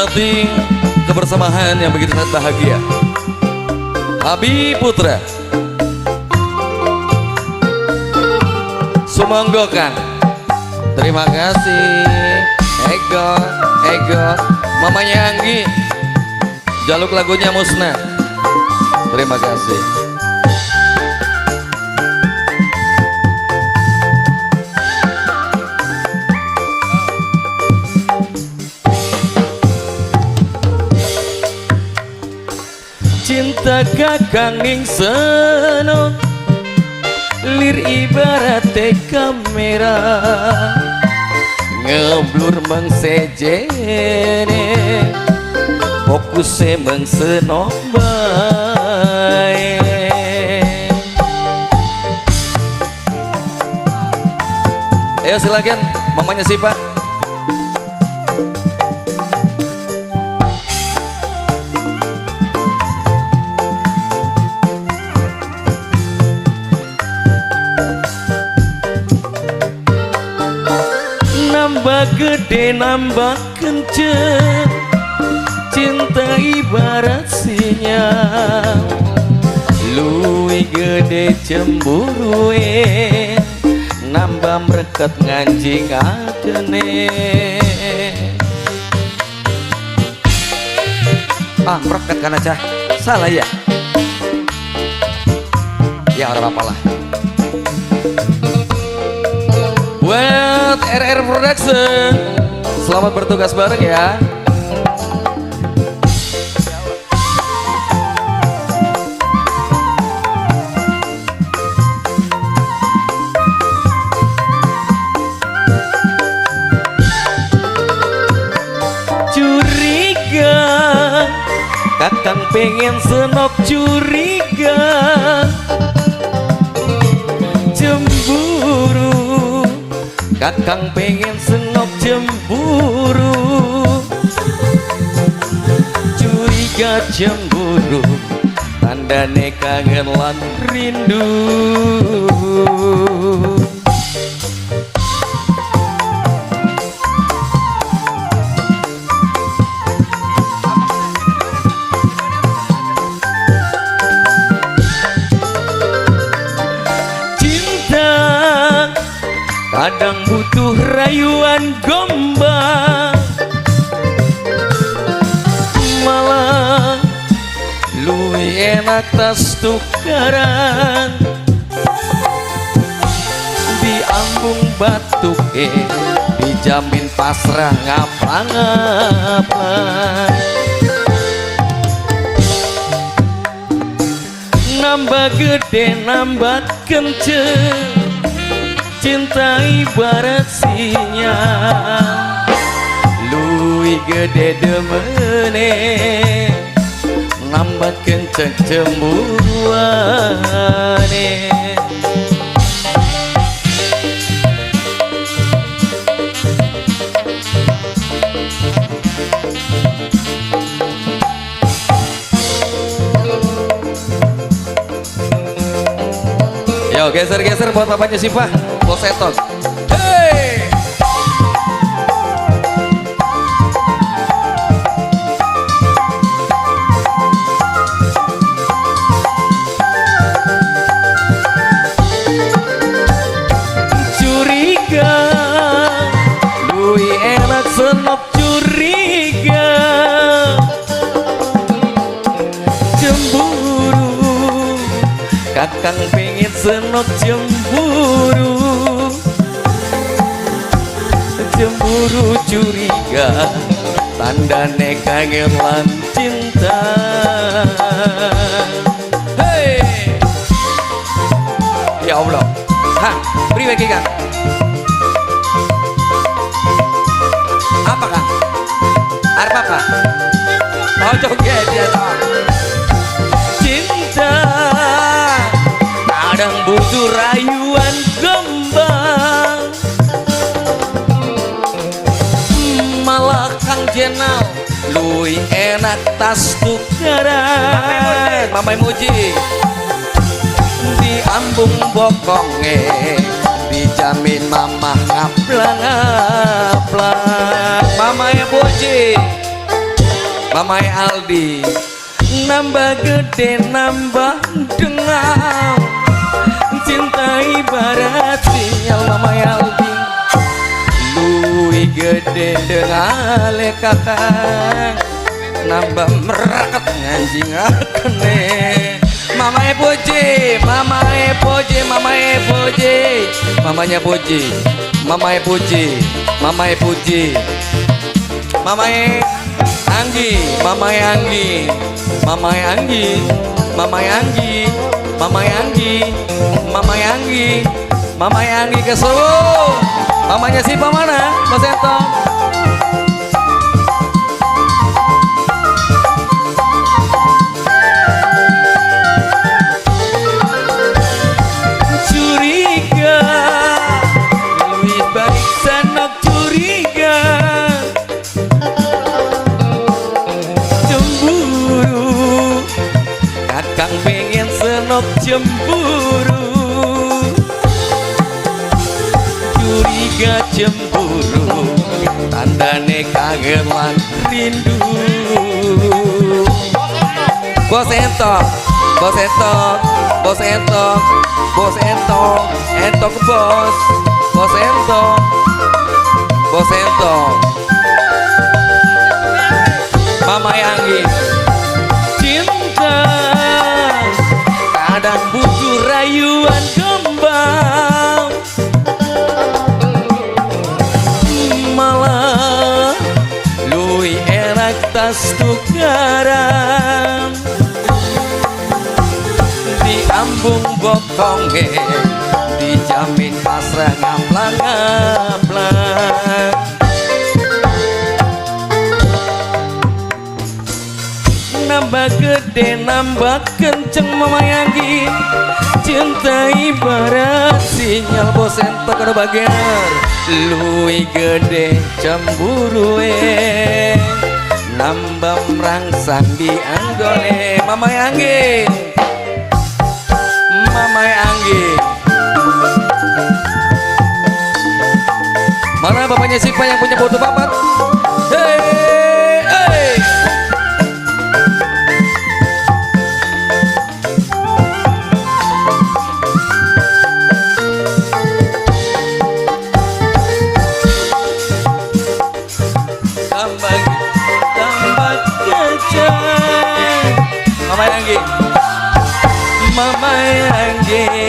menikmati kebersamaan yang begitu sangat bahagia. Habib Putra Sumangga Kang. Terima kasih. Ego, Ego, mamanya Anggi. Jaluk lagunya Musnah. Terima kasih. Cinta kakang ing seno lir ibarate kamera ngeblur meng sejene fokuse meng seno bae. Ayo silakan mamanya Sipa. Nambah gede nambah kenceng, cinta ibarat sinyal, luwih gede cemburue nambah mereket nganjing adene. Ah, mereket kan aja salah ya, ya orang apalah. Buat RR Production, selamat bertugas bareng ya. Curiga, kakang pengen senok curiga, cemburu, kakang pengen senok cemburu, curiga cemburu, tandane kangen lan rindu. Cinta kadang butuh rayuan gombal, malah luwih enak tas tukaran, diambung batuke dijamin pasrah ngaplang-ngaplang. Nambah gede nambah kenceng, cinta ibarat sinyal, luwih gede demene nambah kenceng cemburuane. Yo geser-geser buat papanya Sipa, Boseton. Hey! Curiga, luwih enak senok curiga, cemburu, kakang pengen senok cemburu, cemburu curiga, tandane kangen lan cinta. Hey, ya Allah, ha, priwe ki Kang? Apa Kang? Arep apa? Oh joget ya toh. Cinta kadang butuh rayuan gombal, malah Kang Jenal luwih enak tas tukaran. Mamai muji diambung bokonge dijamin mamah ngaplang-ngaplang. Mamai muji. Mamae Aldi. Nambah gede nambah dengal, cinta ibarat sinyal Mamae Aldi. Lui gede dengale kakang, nambah meraket nganjing akene. Mamae Puji, Mamae Puji, Mamae Puji, mamanya Puji, Mamae Puji, Mamae Puji, Mamae Anggi, Mamae Anggi, Mamae Anggi, Mamae Anggi, Mamae Anggi, Mamae Anggi, Mamae Anggi ke Solo. Mamanya Sipa mana? Mas Ento. Curiga, lebih baik senok curiga. Cemburu, kakang pengen senok cemburu. Curiga cemburu, tandane kangen lan rindu. Bos entok, bos entok, bos entok, bos entok, entok bos, bos entok, bos entok. Mamae Anggi, cinta kadang butuh rayuan kembang, malah lui enak tas tukaran. Diambung bokonge, dijamin pasrah ngaplang-ngaplang. Nambah gede nambah kenceng Mamae Anggi, cinta ibarat sinyal bos entok ada bagian. Lui gede cemburu nambah merangsang di anggone. Mamae Anggi, Mamae Anggi. Mana bapaknya Sipa yang punya foto papat? Hey, hey. Tambah tambah kecil Mamae Anggi, Mamae Anggi.